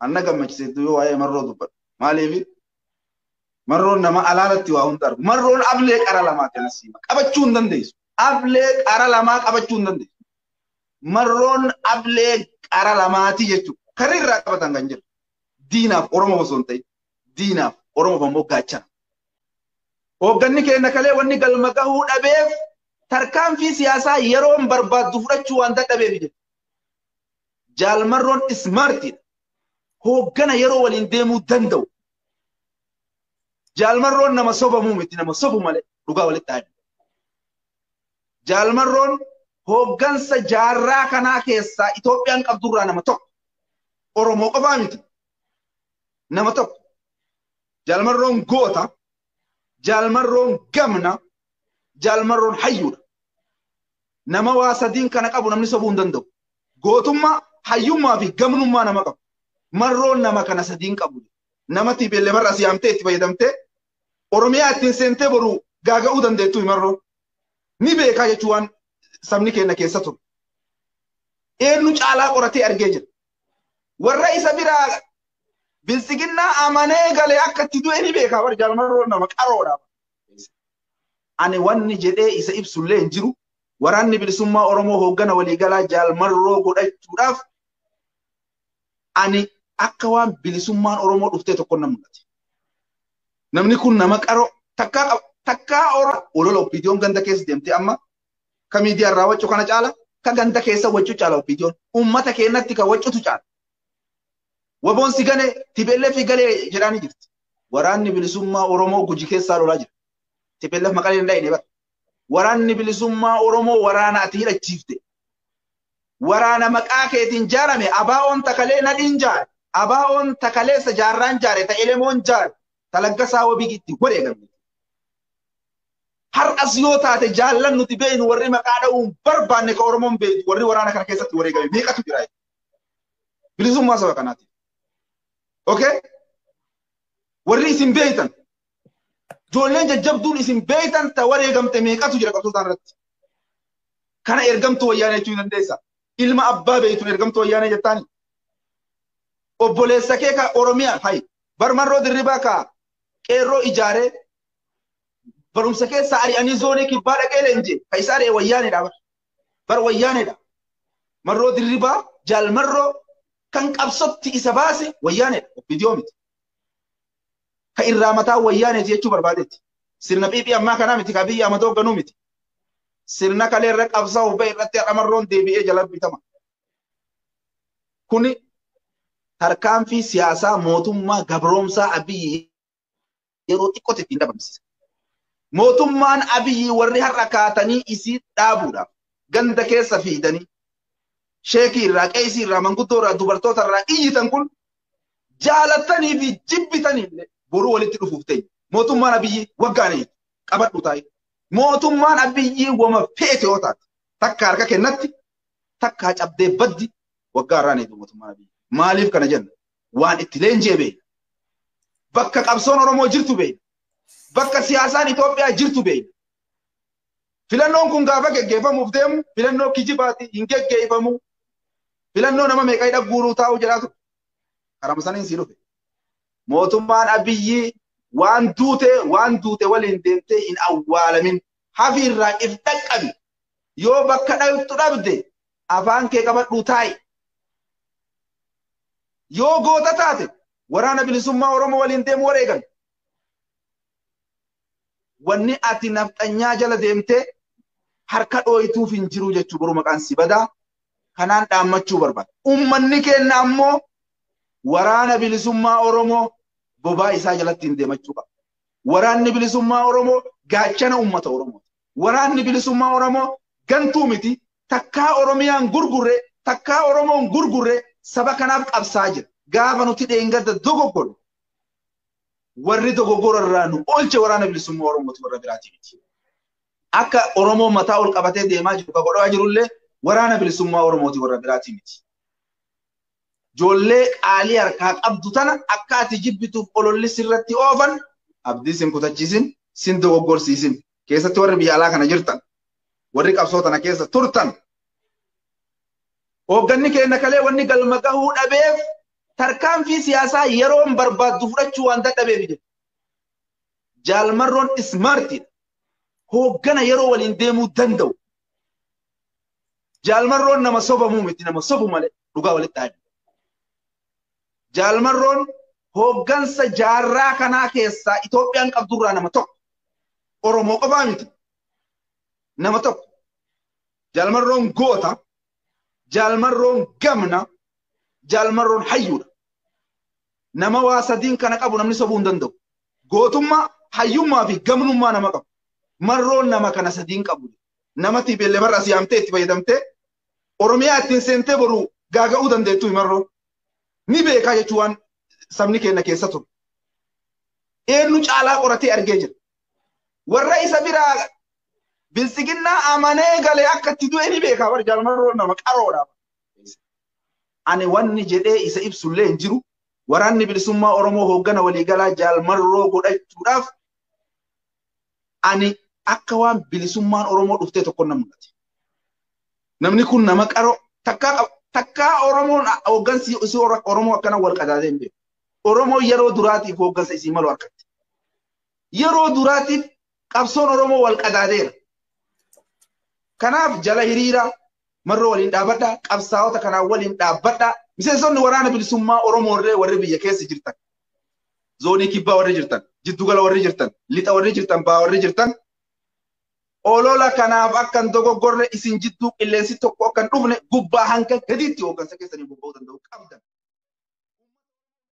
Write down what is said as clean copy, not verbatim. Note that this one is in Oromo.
Anna gammachiisetu yoo waa'ee Marroo dubbadhu. Maaliif? Marroon nama alaalatti waa hunda argu. Marroon ablee qara lamaa kana siima. Qabachuu hin dandeessu. Ablee qara lamaa qabachuu hin dandeessu. Marroon ablee qara lamaati jechuudha. Karri irraa qabatan kan jiru. Diinaaf Oromoo osoo hin ta'in. Diinaaf Oromoof ammoo gaachana. Hoogganni keenya kalee wanni galma gahuu dhabeef tarkaanfii siyaasaa yeroon barbaaddu fudhachuu waan dadhabeef jechuudha. Jaalmarroon ismaartiidha. Hooggana yeroo waliin deemuu danda'u. Jaalmarroon nama sobamuu miti, nama sobu malee dhugaa walitti haadha. Jaalmarroon hooggansa jaarraa kanaa keessaa Itoophiyaan qabdurraa nama tokko. Oromoo qofaa miti. Nama tokko. Jaalmarroon goota. Jaalmarroon gamna. Jaalmarroon hayyuudha. Nama waa sadiin kana qabu namni sobuu hin danda'u. Gootummaa, hayyummaa fi gamnummaa nama qabu. Marroon nama kana sadiin qabu. Nama TPLF irraa si yaamtee itti fayyadamtee Oromiyaa ittiin seentee boru gaaga'uu dandeettu Marroon. Ni beekaa jechuun waan sabni keenya keessa ture. Eenyu caalaa qoratee argee jira. Warra isa biraa biltsiginnaa amanee galee akka itti du'e ni beekaa bara Jaalmarroon nama qaroodha. Ani wanni jedhee isa ibsullee hin jiru. Waraanni bilisummaa Oromoo hooggana waliigalaa Jaalmarroo godhachuudhaaf ani akka waan bilisummaan Oromoo dhuftee tokko na mul'ate. Namni kun nama qaroo takkaa olola OPDOn ganda keessa deemtee amma ka miidiyaa irraa waccu kana caala ka ganda keessa waccu caala OPDOn uummata keenyatti ka waccutu caala. Waboon si gane TPLF galee jedhaanii jirti. Waraanni bilisummaa Oromoo Guji keessaa lolaa jira. TPLF maqaa hin dhayine bara. Waraanni bilisummaa Oromoo waraana ati hidhachiifte. Waraana maqaa keetiin jaarame abaa'oon takalee nadhiin jaare. Abaa'oon takaleessa jaarraan jaare ta elemoon jaare ta laggasaa wabiitti wareegamne. Har'as yoo taate jaallan nuti beeknu warri maqaa dha'uun barbaanne ka Oromoon beektu warri waraana kana keessatti wareegame meeqatu jira? Bilisummaa saba kanaati. Okay? Warri isin beektan ijoolleen jajjabduun isin beektan ta wareegamte meeqatu jira qabsoo irratti. Kana ergamtuu wayyaanee jechuu dandeessa. Ilma abbaa beektuun ergamtuu wayyaanee jettaani. Obboleessa kee ka Oromiyaa hayi Barmarroo Dirribaa ka qeerroo ijaaree barumsa keessa ari'anii zoonii kibbaa dhaqee leenjee ka isa ari'e wayyaaneedha bar. Bar wayyaaneedha. Marroo Dirribaa Jaalmarroo kan qabsotti isa baase wayyaaneedha. OPDO miti. Ka irraa mataa wayyaaneeti jechuu barbaadetti. Sirna PP ammaa kanaa miti ka biyya amatoo hoogganuu miti. Sirna kalee irra qabsaa'uuf ba'e irratti har'a Marroon deebi'ee jala bitama. Kuni tarkaanfii siyaasaa mootummaa gabroomsaa Abiyyi yeroo xiqqootti ittiin dhabamsiisa. Mootummaan Abiyyi warri har'a kaatanii isii dhaabuudhaaf ganda keessa fiidanii sheekii irraa, qeesii irraa, manguddoo irraa, dubartoota irraa iyyitan kun jaalattanii fi jibbitanii illee boruu walitti dhufuuf ta'e. Mootummaan Abiyyi waggaan eeyyitu qabadhu taa'e. Mootummaan Abiyyi wama feete yoo taate takka harka kennatti takka cabdee baddi waggaa irraan eeyyitu mootummaan Abiyyi. Maaliif kana jenna? Waan itti leenjee beekna. Bakka qabsoon Oromoo jirtu beekna. Bakka siyaasaan Itoophiyaa jirtu beekna. Filannoon kun gaafa geggeeffamuuf deemu filannoo kijibaati hin geggeeffamu. Filannoo nama meeqa hidha guuruu taa'u jedhaa ture. Karama saniin sii dhufe. Mootummaan Abiyyi waan duute waliin deemtee hin awwaalamin. Hafi irraa if dhaqqabi. Yoo bakka dhaytu dhabde afaan kee qabadhuu taa'i. Yoo goota taate waraana bilisummaa Oromoo waliin deemu wareegan. Wanni ati nafxanyaa jala deemtee harka dhooytuuf hin jiru jechuu boru maqaan si badaa. Kanaan dhaammachuu barbaada. Uummanni keenya ammoo waraana bilisummaa Oromoo bobaa isaa jalatti hin deemachuu qaba. Waraanni bilisummaa Oromoo gaachana uummata Oromoo. Waraanni bilisummaa Oromoo gantuu miti. Takkaa Oromiyaan gurgurre, takkaa Oromoon gurgurre saba kanaaf qabsaa jira. Gaafa nuti dheengadda dogoggorre warri dogoggora irraa nu oolche waraana bilisummaa Oromooti warra biraatii miti. Akka Oromoo mataa ol qabatee deemaa jiru ka godhaa jirullee waraana bilisummaa Oromooti warra biraatii miti. Ijoollee qaalii harkaa qabdu tana akka ati jibbituuf ololli sirratti oofan abdii sin kutachiisin sin dogoggorsiisin. Keessatti warri biyya alaa kana jirtan warri qabsoo tana keessa turtan hoogganni keenya kalee wanni galma gahuu dhabeef Tarkaanfii siyaasaa yeroon barbaaddu fudhachuu waan dadhabeef jedhe. Jaalmarroon ismaartiidha. Hooggana yeroo waliin deemuu danda'u. Jaalmarroon nama sobamuu miti, nama sobu malee dhugaa walitti dhaabe. Jaalmarroon hooggansa jaarraa kanaa keessaa Itoophiyaan qabdurraa nama tokko. Oromoo qofaa miti. Nama tokko. Jaalmarroon goota. Jaalmarroon gamna. Jaalmarroon hayyuudha. Nama waa sadiin kana qabu namni sobuu hin danda'u. Gootummaa, hayyummaa fi gamnummaa nama qabu. Marroon nama kana sadiin qabu. Nama TPLF irraa si yaamtee itti fayyadamtee Oromiyaa ittiin seentee boru gaaga'uu dandeettu marroon. Ni beekaa jechuun waan sabni keenya keessa ture. Eenyu caalaa qoratee argee jira. Warra isa biraa biltsiginnaa amanee galee akka itti du'e ni beekaa bara jaalmarroon nama qaroodha. Ani wanni jedhee isa ibsullee hin jiru. Waraanni bilisummaa Oromoo hooggana waliigalaa jaalmarroo godhachuudhaaf ani akka waan bilisummaan Oromoo dhuftee tokko na mul'ate. Namni kun nama qaroo takkaa Oromoon hooggansi isii Oromoo akkana wal qadaadee hin beeku. Oromoo yeroo duraatiif hooggansa isii malu harkatti. Yeroo duraatiif qabsoon Oromoo wal qadaadeera. Kanaaf jala hiriira marroo waliin dhaabbadhaa, qabsaa'ota kanaan waliin dhaabbadhaa. Miseensonni waraana bilisummaa Oromoo illee warri biyya keessa jirtan, zoonii kibbaa warri jirtan, jiddugala warri jirtan, lixa warri jirtan, baa warri jirtan, olola kanaaf akka hin dogoggorre isin jidduu qilleensi tokko akka hin dhufne gubbaa hanga gadiitti hooggansa keessanii bobba'uu danda'u qabdan.